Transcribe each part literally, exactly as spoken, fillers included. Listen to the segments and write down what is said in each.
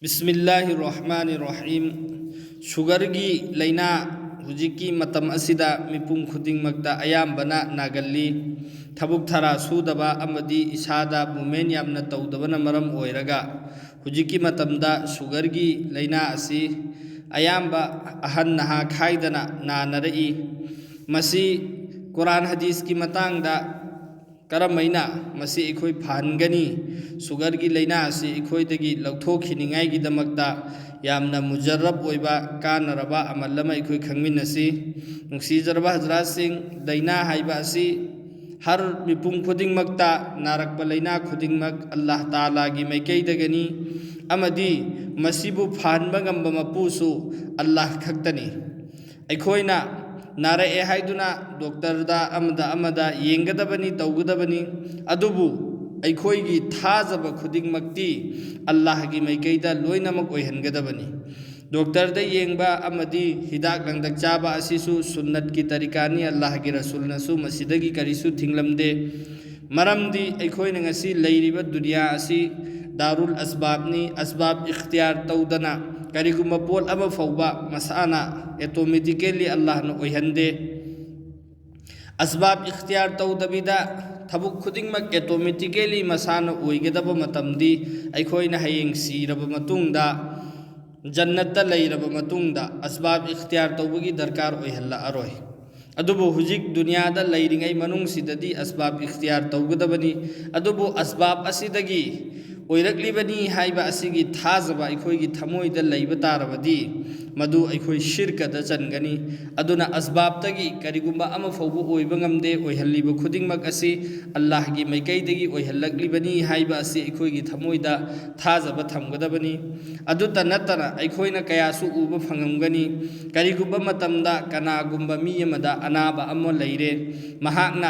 ꯕꯤꯁꯃꯤꯜꯂꯥꯍꯤꯔ ꯔꯍꯃꯥꯅꯤꯔ ꯔꯍꯤꯝ꯫ ꯁꯨꯒꯔꯒꯤ ꯂꯥꯏꯅꯥ ꯍꯧꯖꯤꯛꯀꯤ ꯃꯇꯝ ꯑꯁꯤꯗ ꯃꯤꯄꯨꯝ ꯈꯨꯗꯤꯡꯃꯛꯇ ꯑꯌꯥꯝꯕꯅ ꯅꯥꯒꯜꯂꯤ꯫ ꯊꯕꯛ ꯊꯔꯥ ꯁꯨꯗꯕ ꯑꯃꯗꯤ ꯏꯁꯥꯗ ꯃꯨꯞꯃꯦꯟ ꯌꯥꯝꯅ ꯇꯧꯗꯕꯅ ꯃꯔꯝ ꯑꯣꯏꯔꯒ ꯍꯧꯖꯤꯛꯀꯤ ꯃꯇꯝꯗ ꯁꯨꯒꯔꯒꯤ ꯂꯥꯏꯅꯥ ꯑꯁꯤ ꯑꯌꯥꯝꯕ ꯑꯍꯟ ꯅꯍꯥ ꯈꯥꯏꯗꯅ ꯅꯥꯅꯔꯛꯏ꯫ ꯃꯁꯤ ꯀꯨꯔꯥꯟ ꯍꯗꯤꯁꯀꯤ ꯃꯇꯥꯡꯗ ꯀꯔꯝꯍꯥꯏꯅ ꯃꯁꯤ ꯑꯩꯈꯣꯏ ꯐꯍꯟꯒꯅꯤ? ꯁꯨꯒꯔꯒꯤ ꯂꯥꯏꯅꯥ ꯑꯁꯤ ꯑꯩꯈꯣꯏꯗꯒꯤ ꯂꯧꯊꯣꯛꯈꯤꯅꯤꯡꯉꯥꯏꯒꯤꯗꯃꯛꯇ ꯌꯥꯝꯅ ꯃꯨꯖꯔꯔꯕ ꯑꯣꯏꯕ ꯀꯥꯟꯅꯔꯕ ꯑꯃꯜ ꯑꯃ ꯑꯩꯈꯣꯏ ꯈꯪꯃꯤꯟꯅꯁꯤ꯫ ꯅꯨꯡꯁꯤꯖꯔꯕ ꯍꯖꯔꯥꯠꯁꯤꯡ, ꯂꯥꯏꯅꯥ ꯍꯥꯏꯕ ꯑꯁꯤ ꯍꯔ ꯃꯤꯄꯨꯝ ꯈꯨꯗꯤꯡꯃꯛꯇ ꯅꯥꯔꯛꯄ ꯂꯥꯏꯅꯥ ꯈꯨꯗꯤꯡꯃꯛ ꯑꯜꯂꯥꯍ ꯇꯥꯂꯥꯒꯤ ꯃꯥꯏꯀꯩꯗꯒꯤꯅꯤ ꯑꯃꯗꯤ ꯃꯁꯤꯕꯨ ꯐꯍꯟꯕ ꯉꯝꯕ ꯃꯄꯨꯁꯨ ꯑꯜꯂꯥꯍ ꯈꯛꯇꯅꯤ꯫ ꯑꯩꯈꯣꯏꯅ ꯅꯥꯔꯛꯑꯦ ꯍꯥꯏꯗꯨꯅ ꯗꯣꯛꯇꯔꯗ ꯑꯃꯗ ꯑꯃꯗ ꯌꯦꯡꯒꯗꯕꯅꯤ, ꯇꯧꯒꯗꯕꯅꯤ꯫ ꯑꯗꯨꯕꯨ ꯑꯩꯈꯣꯏꯒꯤ ꯊꯥꯖꯕ ꯈꯨꯗꯤꯡꯃꯛꯇꯤ ꯑꯜꯂꯥꯍꯒꯤ ꯃꯥꯏꯀꯩꯗ ꯂꯣꯏꯅꯃꯛ ꯑꯣꯏꯍꯟꯒꯗꯕꯅꯤ꯫ ꯗꯣꯛꯇꯔꯗ ꯌꯦꯡꯕ ꯑꯃꯗꯤ ꯍꯤꯗꯥꯛ ꯂꯥꯡꯊꯛ ꯆꯥꯕ ꯑꯁꯤꯁꯨ ꯁꯨꯟꯅꯠꯀꯤ ꯇꯔꯤꯀꯥꯅꯤ꯫ ꯑꯜꯂꯥꯍꯒꯤ ꯔꯁꯨꯜꯅꯁꯨ ꯃꯁꯤꯗꯒꯤ ꯀꯔꯤꯁꯨ ꯊꯤꯡꯂꯝꯗꯦ꯫ ꯃꯔꯝꯗꯤ ꯑꯩꯈꯣꯏꯅ ꯉꯁꯤ ꯂꯩꯔꯤꯕ ꯗꯨꯅꯤꯌꯥ ꯑꯁꯤ ꯗꯥꯔꯨꯜ ꯑꯁꯕꯥꯕꯅꯤ꯫ ꯑꯁꯕꯥꯕ ꯏꯈꯇꯤꯌꯥꯔ ꯇꯧꯗꯅ ꯀꯔꯤꯒꯨꯝꯕ ꯄꯣꯠ ꯑꯃ ꯐꯥꯎꯕ ꯃꯁꯥꯅ ꯑꯦꯇꯣꯃꯦꯇꯤꯀꯦꯜꯂꯤ ꯑꯜꯂꯥꯍꯅ ꯑꯣꯏꯍꯟꯗꯦ꯫ ꯑꯁꯕꯥꯕ ꯏꯈꯇꯤꯌꯥꯔ ꯇꯧꯗꯕꯤꯗ ꯊꯕꯛ ꯈꯨꯗꯤꯡꯃꯛ ꯑꯦꯇꯣꯃꯦꯇꯤꯀꯦꯜꯂꯤ ꯃꯁꯥꯅ ꯑꯣꯏꯒꯗꯕ ꯃꯇꯝꯗꯤ ꯑꯩꯈꯣꯏꯅ ꯍꯌꯦꯡ ꯁꯤꯔꯕ ꯃꯇꯨꯡꯗ, ꯖꯟꯅꯠꯇ ꯂꯩꯔꯕ ꯃꯇꯨꯡꯗ ꯑꯁꯕꯥꯕ ꯏꯈꯇꯤꯌꯥꯔ ꯇꯧꯕꯒꯤ ꯗꯔꯀꯥꯔ ꯑꯣꯏꯍꯜꯂꯛꯑꯔꯣꯏ꯫ ꯑꯗꯨꯕꯨ ꯍꯧꯖꯤꯛ ꯗꯨꯅꯤꯌꯥꯗ ꯂꯩꯔꯤꯉꯩ ꯃꯅꯨꯡꯁꯤꯗꯗꯤ ꯑꯁꯕꯥꯕ ꯏꯈꯇꯤꯌꯥꯔ ꯇꯧꯒꯗꯕꯅꯤ꯫ ꯑꯗꯨꯕꯨ ꯑꯁꯕꯥꯕ ꯑꯁꯤꯗꯒꯤ ꯑꯣꯏꯔꯛꯂꯤꯕꯅꯤ ꯍꯥꯏꯕ ꯑꯁꯤꯒꯤ ꯊꯥꯖꯕ ꯑꯩꯈꯣꯏꯒꯤ ꯊꯃꯣꯏꯗ ꯂꯩꯕ ꯇꯥꯔꯕꯗꯤ ꯃꯗꯨ ꯑꯩꯈꯣꯏ ꯁꯤꯔꯀꯗ ꯆꯟꯒꯅꯤ꯫ ꯑꯗꯨꯅ ꯑꯁꯕꯥꯕꯇꯒꯤ ꯀꯔꯤꯒꯨꯝꯕ ꯑꯃ ꯐꯥꯎꯕ ꯑꯣꯏꯕ ꯉꯝꯗꯦ꯫ ꯑꯣꯏꯍꯜꯂꯤꯕ ꯈꯨꯗꯤꯡꯃꯛ ꯑꯁꯤ ꯑꯜꯂꯥꯍꯒꯤ ꯃꯥꯏꯀꯩꯗꯒꯤ ꯑꯣꯏꯍꯜꯂꯛꯂꯤꯕꯅꯤ ꯍꯥꯏꯕ ꯑꯁꯤ ꯑꯩꯈꯣꯏꯒꯤ ꯊꯃꯣꯏꯗ ꯊꯥꯖꯕ ꯊꯝꯒꯗꯕꯅꯤ꯫ ꯑꯗꯨꯇ ꯅꯠꯇꯅ ꯑꯩꯈꯣꯏꯅ ꯀꯌꯥꯁꯨ ꯎꯕ ꯐꯪꯉꯝꯒꯅꯤ꯫ ꯀꯔꯤꯒꯨꯝꯕ ꯃꯇꯝꯗ ꯀꯅꯥꯒꯨꯝꯕ ꯃꯤ ꯑꯃꯗ ꯑꯅꯥꯕ ꯑꯃ ꯂꯩꯔꯦ, ꯃꯍꯥꯛꯅ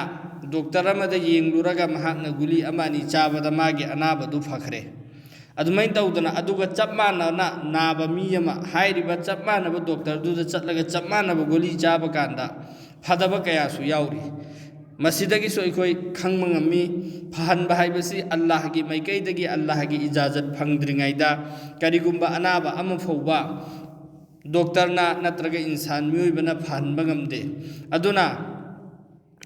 ꯗꯣꯛꯇꯔ ꯑꯃꯗ ꯌꯦꯡꯂꯨꯔꯒ ꯃꯍꯥꯛꯅ ꯒꯨꯂꯤ ꯑꯃ ꯑꯅꯤ ꯆꯥꯕꯗ ꯃꯥꯒꯤ ꯑꯅꯥꯕꯗꯨ ꯐꯈ꯭ꯔꯦ꯫ ꯑꯗꯨꯃꯥꯏꯅ ꯇꯧꯗꯅ ꯑꯗꯨꯒ ꯆꯞ ꯃꯥꯟꯅꯅ ꯅꯥꯕ ꯃꯤ ꯑꯃ ꯍꯥꯏꯔꯤꯕ ꯆꯞ ꯃꯥꯟꯅꯕ ꯗꯣꯛꯇꯔꯗꯨꯗ ꯆꯠꯂꯒ ꯆꯞ ꯃꯥꯟꯅꯕ ꯒꯨꯂꯤ ꯆꯥꯕ ꯀꯥꯟꯗ ꯐꯗꯕ ꯀꯌꯥꯁꯨ ꯌꯥꯎꯔꯤ꯫ ꯃꯁꯤꯗꯒꯤꯁꯨ ꯑꯩꯈꯣꯏ ꯈꯪꯕ ꯉꯝꯃꯤ, ꯐꯍꯟꯕ ꯍꯥꯏꯕꯁꯤ ꯑꯜꯂꯥꯍꯒꯤ ꯃꯥꯏꯀꯩꯗꯒꯤ ꯑꯜꯂꯥꯍꯒꯤ ꯏꯖꯥꯖꯠ ꯐꯪꯗ꯭ꯔꯤꯉꯩꯗ ꯀꯔꯤꯒꯨꯝꯕ ꯑꯅꯥꯕ ꯑꯃ ꯐꯥꯎꯕ ꯗꯣꯛꯇꯔꯅ ꯅꯠꯇ꯭ꯔꯒ ꯏꯟꯁꯥꯟ ꯃꯤꯑꯣꯏꯕꯅ ꯐꯍꯟꯕ ꯉꯝꯗꯦ꯫ ꯑꯗꯨꯅ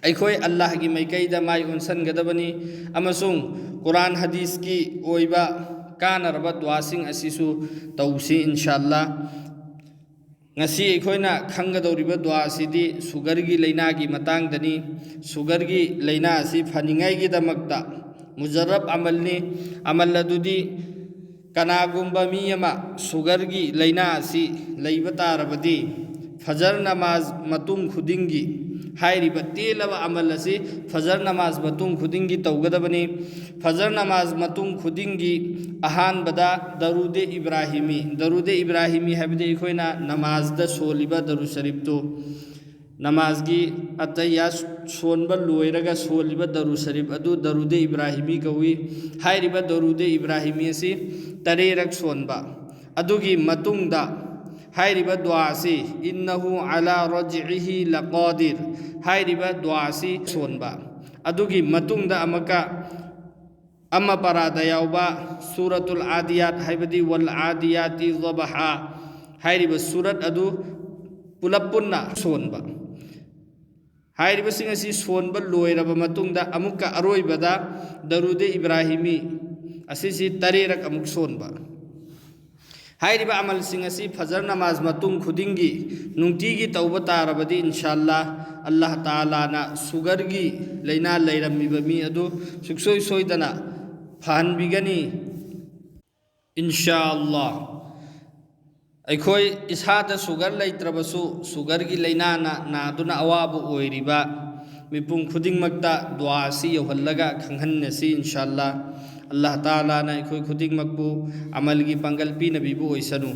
ꯑꯩꯈꯣꯏ ꯑꯜꯂꯥꯍꯒꯤ ꯃꯥꯏꯀꯩꯗ ꯃꯥꯏ ꯑꯣꯟꯁꯤꯟꯒꯗꯕꯅꯤ ꯑꯃꯁꯨꯡ ꯀꯨꯔꯥꯟ ꯍꯗꯤꯁꯀꯤ ꯑꯣꯏꯕ ꯀꯥꯟꯅꯔꯕ ꯗꯨꯋꯥꯁꯤꯡ ꯑꯁꯤꯁꯨ ꯇꯧꯁꯤ, ꯏꯟꯁꯥ ꯑꯜꯂꯥ꯫ ꯉꯁꯤ ꯑꯩꯈꯣꯏꯅ ꯈꯪꯒꯗꯧꯔꯤꯕ ꯗꯨꯋꯥ ꯑꯁꯤꯗꯤ ꯁꯨꯒꯔꯒꯤ ꯂꯥꯏꯅꯥꯒꯤ ꯃꯇꯥꯡꯗꯅꯤ꯫ ꯁꯨꯒꯔꯒꯤ ꯂꯥꯏꯅꯥ ꯑꯁꯤ ꯐꯅꯤꯡꯉꯥꯏꯒꯤꯗꯃꯛꯇ ꯃꯨꯖꯔꯔꯕ ꯑꯃꯜꯅꯤ꯫ ꯑꯃꯜ ꯑꯗꯨꯗꯤ ꯀꯅꯥꯒꯨꯝꯕ ꯃꯤ ꯑꯃ ꯁꯨꯒꯔꯒꯤ ꯂꯥꯏꯅꯥ ꯑꯁꯤ ꯂꯩꯕ ꯇꯥꯔꯕꯗꯤ, ꯐꯖꯔ ꯅꯃꯥꯖ ꯃꯇꯨꯡ ꯈꯨꯗꯤꯡꯒꯤ ꯍꯥꯏꯔꯤꯕ ꯇꯦꯜꯂꯕ ꯑꯃꯜ ꯑꯁꯤ ꯐꯖꯔ ꯅꯃꯥꯖ ꯃꯇꯨꯡ ꯈꯨꯗꯤꯡꯒꯤ ꯇꯧꯒꯗꯕꯅꯤ꯫ ꯐꯖꯔ ꯅꯃꯥꯖ ꯃꯇꯨꯡ ꯈꯨꯗꯤꯡꯒꯤ ꯑꯍꯥꯟꯕꯗ ꯗꯔꯨꯗꯦ ꯏꯕ꯭ꯔꯥꯍꯤꯃꯤ, ꯗꯔꯨꯗꯦ ꯏꯕ꯭ꯔꯥꯍꯤꯃꯤ ꯍꯥꯏꯕꯗꯤ ꯑꯩꯈꯣꯏꯅ ꯅꯃꯥꯖꯗ ꯁꯣꯜꯂꯤꯕ ꯗꯔꯨ ꯁꯔꯤꯐꯇꯨ, ꯅꯃꯥꯖꯒꯤ ꯑꯇꯌꯥ ꯁꯣꯟꯕ ꯂꯣꯏꯔꯒ ꯁꯣꯜꯂꯤꯕ ꯗꯔꯨ ꯁꯔꯤꯐ ꯑꯗꯨ ꯗꯔꯨꯗꯦ ꯏꯕ꯭ꯔꯥꯍꯤꯃꯤ ꯀꯧꯏ꯫ ꯍꯥꯏꯔꯤꯕ ꯗꯔꯨꯗꯦ ꯏꯕ꯭ꯔꯥꯍꯤꯃꯤ ꯑꯁꯤ ꯇꯔꯦꯠꯔꯛ ꯁꯣꯟꯕ꯫ ꯑꯗꯨꯒꯤ ꯃꯇꯨꯡꯗ ꯍꯥꯏꯔꯤꯕ ꯗꯨꯋꯥ ꯑꯁꯤ "ꯏꯟꯅꯍꯨ ꯑꯂꯥ ꯔꯖꯏꯍꯤ ꯂꯀꯥꯗꯤꯔ" ꯍꯥꯏꯔꯤꯕ ꯗꯨꯋꯥ ꯑꯁꯤ ꯁꯣꯟꯕ꯫ ꯑꯗꯨꯒꯤ ꯃꯇꯨꯡꯗ ꯑꯃꯨꯛꯀ ꯑꯃ ꯄꯔꯥꯗ ꯌꯥꯎꯕ ꯁꯨꯔꯥꯇꯨꯜ ꯑꯥꯗꯤꯌꯥꯠ ꯍꯥꯏꯕꯗꯤ "ꯋꯜ ꯑꯥꯗꯤꯌꯥꯇꯤ ꯖꯕꯍꯥ" ꯍꯥꯏꯔꯤꯕ ꯁꯨꯔꯠ ꯑꯗꯨ ꯄꯨꯂꯞ ꯄꯨꯟꯅ ꯁꯣꯟꯕ꯫ ꯍꯥꯏꯔꯤꯕꯁꯤꯡ ꯑꯁꯤ ꯁꯣꯟꯕ ꯂꯣꯏꯔꯕ ꯃꯇꯨꯡꯗ ꯑꯃꯨꯛꯀ ꯑꯔꯣꯏꯕꯗ ꯗꯔꯨꯗꯦ ꯏꯕ꯭ꯔꯥꯍꯤꯃꯤ ꯑꯁꯤꯁꯤ ꯇꯔꯦꯠꯔꯛ ꯑꯃꯨꯛ ꯁꯣꯟꯕ꯫ ꯍꯥꯏꯔꯤꯕ ꯑꯃꯜꯁꯤꯡ ꯑꯁꯤ ꯐꯖꯔ ꯅꯃꯥꯖ ꯃꯇꯨꯡ ꯈꯨꯗꯤꯡꯒꯤ ꯅꯨꯡꯇꯤꯒꯤ ꯇꯧꯕ ꯇꯥꯔꯕꯗꯤ, ꯏꯟꯁꯥ ꯑꯜꯂꯥ, ꯑꯜꯂꯥꯍ ꯇꯥꯂꯥꯅ ꯁꯨꯒꯔꯒꯤ ꯂꯥꯏꯅꯥ ꯂꯩꯔꯝꯃꯤꯕ ꯃꯤ ꯑꯗꯨ ꯁꯨꯡꯁꯣꯏ ꯁꯣꯏꯗꯅ ꯐꯍꯟꯕꯤꯒꯅꯤ꯫ ꯏꯟꯁꯥ ꯑꯜꯂꯥ꯫ ꯑꯩꯈꯣꯏ ꯏꯁꯥꯗ ꯁꯨꯒꯔ ꯂꯩꯇ꯭ꯔꯕꯁꯨ, ꯁꯨꯒꯔꯒꯤ ꯂꯥꯏꯅꯥꯅ ꯅꯥꯗꯨꯅ ꯑꯋꯥꯕ ꯑꯣꯏꯔꯤꯕ ꯃꯤꯄꯨꯝ ꯈꯨꯗꯤꯡꯃꯛꯇ ꯗꯨꯋꯥ ꯑꯁꯤ ꯌꯧꯍꯜꯂꯒ ꯈꯪꯍꯟꯅꯁꯤ, ꯏꯟꯁꯥ ꯑꯜꯂꯥ꯫ ꯑꯜꯂꯥꯍ ꯇꯥꯂꯥꯅ ꯑꯩꯈꯣꯏ ꯈꯨꯗꯤꯡꯃꯛꯄꯨ ꯑꯃꯜꯒꯤ ꯄꯥꯡꯒꯜ ꯄꯤꯅꯕꯤꯕ ꯑꯣꯏꯁꯅꯨ꯫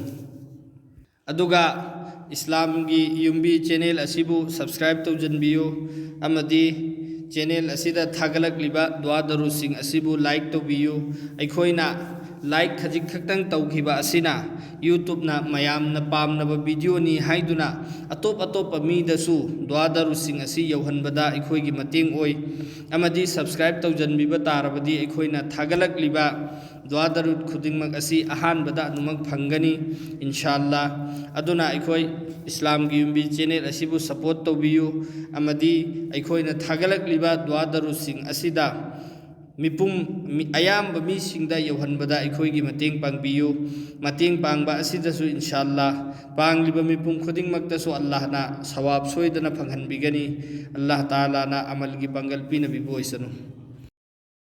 ꯑꯗꯨꯒ ꯏꯁꯂꯥꯝꯒꯤ ꯌꯨꯝꯕꯤ ꯆꯦꯅꯦꯜ ꯑꯁꯤꯕꯨ subscribe ꯇꯧꯖꯟꯕꯤꯌꯨ ꯑꯃꯗꯤ ꯆꯦꯅꯦꯜ ꯑꯁꯤꯗ ꯊꯥꯒꯠꯂꯛꯂꯤꯕ ꯗꯨꯋꯥ ꯗꯔꯨꯁꯤꯡ ꯑꯁꯤꯕꯨ like ꯇꯧꯕꯤꯌꯨ꯫ ꯑꯩꯈꯣꯏꯅ Like ꯈꯖꯤꯛ ꯈꯛꯇꯪ ꯇꯧꯈꯤꯕ ꯑꯁꯤꯅ YouTubeꯅ ꯃꯌꯥꯝꯅ ꯄꯥꯝꯅꯕ videoꯅꯤ ꯍꯥꯏꯗꯨꯅ ꯑꯇꯣꯞ ꯑꯇꯣꯞꯄ ꯃꯤꯗꯁꯨ ꯗꯨꯋꯥ ꯗꯔꯨꯗꯁꯤꯡ ꯑꯁꯤ ꯌꯧꯍꯟꯕꯗ ꯑꯩꯈꯣꯏꯒꯤ ꯃꯇꯦꯡ ꯑꯣꯏ꯫ ꯑꯃꯗꯤ subscribe ꯇꯧꯖꯟꯕꯤꯕ ꯇꯥꯔꯕꯗꯤ ꯑꯩꯈꯣꯏꯅ ꯊꯥꯒꯠꯂꯛꯂꯤꯕ ꯗꯨꯋꯥ ꯗꯔꯨꯗ ꯈꯨꯗꯤꯡꯃꯛ ꯑꯁꯤ ꯑꯍꯥꯟꯕꯗ ꯑꯗꯨꯃꯛ ꯐꯪꯒꯅꯤ, ꯏꯟꯁꯥ ꯑꯜꯂꯥ꯫ ꯑꯗꯨꯅ ꯑꯩꯈꯣꯏ ꯏꯁꯂꯥꯝꯒꯤ ꯌꯨꯝꯕꯤ channel ꯑꯁꯤꯕꯨ support ꯇꯧꯕꯤꯌꯨ, ꯑꯃꯗꯤ ꯑꯩꯈꯣꯏꯅ ꯊꯥꯒꯠꯂꯛꯂꯤꯕ ꯗꯨꯋꯥ ꯗꯔꯨꯗꯁꯤꯡ ꯑꯁꯤꯗ ꯃꯤꯄꯨꯝ, ꯃꯤ-, ꯑꯌꯥꯝꯕ ꯃꯤꯁꯤꯡꯗ ꯌꯧꯍꯟꯕꯗ ꯑꯩꯈꯣꯏꯒꯤ ꯃꯇꯦꯡ ꯄꯥꯡꯕꯤꯌꯨ꯫ ꯃꯇꯦꯡ ꯄꯥꯡꯕ ꯑꯁꯤꯗꯁꯨ ꯏꯟꯁꯥ ꯑꯜꯂꯥ ꯄꯥꯡꯂꯤꯕ ꯃꯤꯄꯨꯝ ꯈꯨꯗꯤꯡꯃꯛꯇꯁꯨ ꯑꯜꯂꯥꯍꯅ ꯁꯋꯥꯕ ꯁꯣꯏꯗꯅ ꯐꯪꯍꯟꯕꯤꯒꯅꯤ꯫ ꯑꯜꯂꯥꯍ ꯇꯥꯂꯥꯅ ꯑꯃꯜꯒꯤ ꯄꯥꯡꯒꯜ ꯄꯤꯅꯕꯤꯕ ꯑꯣꯏꯁꯅꯨ꯫